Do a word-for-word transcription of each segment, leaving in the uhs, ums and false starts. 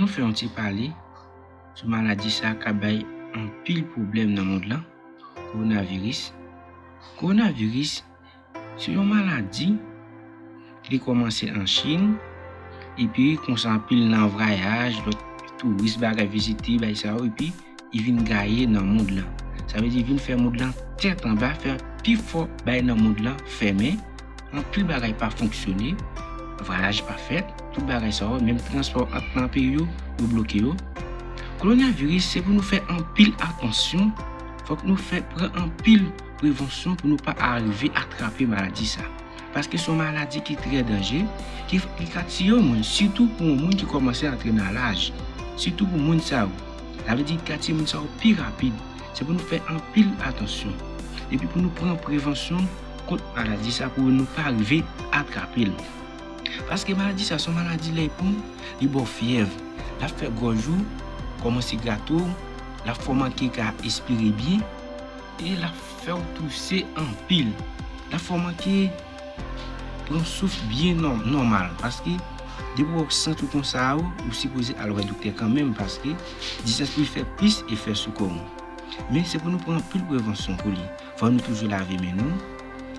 Fè yon ti pale sou maladi sa k ap bay anpil pwoblèm nan mond lan, kowonaviris. Kowonaviris se yon maladi ki te kòmanse an Chin, epi konsa anpil nan vwayaj, lòt touris, bagay, vizite, bay sa yo, epi li vin gaye nan mond lan. Sa vle di vin fè mond lan tèt anba, fè pifò bay nan mond lan fèmen, anpil bagay pa fonksyone, vwayaj pa fèt, tout bagay sa yo, menm transpò ant nan peyi yo, yo bloke yo. Kowonaviris, se pou nou fè anpil atansyon, fòk nou fè pran anpil prevansyon pou nou pa arive atrape maladi sa. Paske se yon maladi ki trè danje, ki, ki ka tiye yon moun, sitou pou yon moun ki kòmanse antre nan laj, sitou pou moun sa yo. Sa vle di ki ka tiye moun sa yo pi rapid. Se pou nou fè anpil atansyon. Epi pou nou pran prevansyon kont maladi sa pou nou pa rive atrape l. Paske maladi sa se yon maladi lè pou li ba w fyèv, l ap fè gòj ou kòmanse grate w, l ap fè w manke ka espire byen, e l ap fè w touse anpil. L ap fè w manke pran souf byen nò-, nòmal, paske depi w santi w konsa, ou, ou sipoze al wè doktè kanmenm, paske distans li fè plis efè sou kò w. Men se pou nou pran anpil prevansyon pou li. Fò nou toujou lave men nou.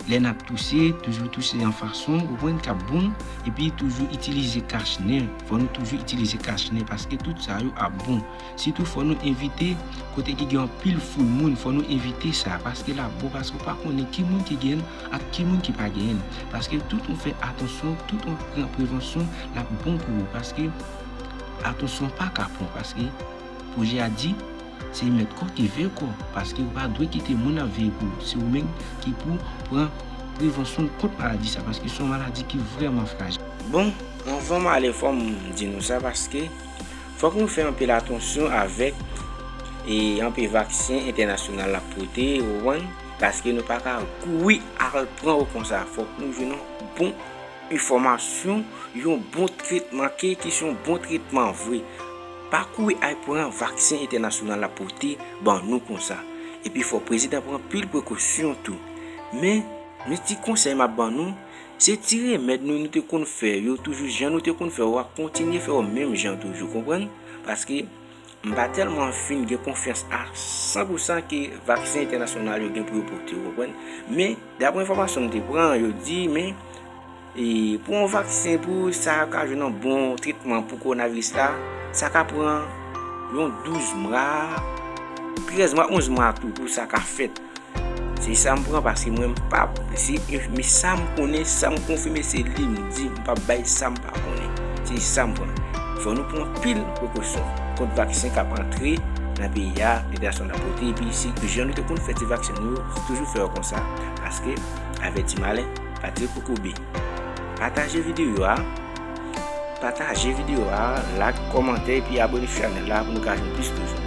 Lè n ap touse, toujou touse yon fason, ou konprann, k ap bon, epi toujou itilize kach nen. Fò nou toujou itilize kach nen, paske tout sa yo ap bon. Sitou fò nou evite kote ki gen anpil foul moun, fò nou evite sa, paske l ap bon, paske ou pa konnen ki moun ki gen l ak ki moun ki pa genyen l. Paske tout ou fè atansyon, tout ou pran prevansyon, l ap bon pou ou, paske atansyon pa ka pran, paske pwojè a di, se mèt kò ki veye kò, paske ou pa dwe kite moun ap veye pou ou. Se ou menm ki pou pran prevansyon kont maladi sa, paske se yon maladi ki vrèman frajil. Bon, anvan m ale, fò m di nou sa, paske fòk nou fè anpil atansyon avèk e anpil vaksen entènasyonal la pote, ou konprann? Paske nou pa ka kouri al pran yo konsa. Fòk nou jwenn yon bon enfòmasyon, yon bon tretman, ke, ke se yon bon tretman vre. Pa kouri al pran vaksen entènasyonal la pote ban nou konsa. Epi fò prezidan pran anpil prekosyon tou. Men, men ti konsèy m ap ban nou, se ti remèd nou, nou te konn fè yo toujou, jan nou te konn fè yo a, kontinye fè yo menm jan toujou, konprann? Paske m pa tèlman fin gen konfyans a san pou san ke vaksen entènasyonal yo gen pou yo pote, ou konprann? Men, dapre enfòmasyon m te pran, yo di, men, e, pou yon vaksen, pou sa ka jwenn yon bon tretman pou kowonaviris la, sa ka pran yon douz mwa, trèz mwa, onz mwa tou pou sa ka fèt. Se sa m pran, paske mwen m pa, se, men sa m konnen, sa m konfime, se li m di, m p ap bay sa m pa konnen. Se sa m pran. Fò nou pran anpil prekosyon kont vaksen k ap antre nan peyi a, entènasyonal la pote, epi se jan nou te konn fè ti vaksen nou yo, toujou fè yo konsa, paske avèti malen pa tire kokobe. Pataje videyo a, pataje videyo a, like, kòmante, epi abone chanèl la pou nou ka jwenn plis toujou.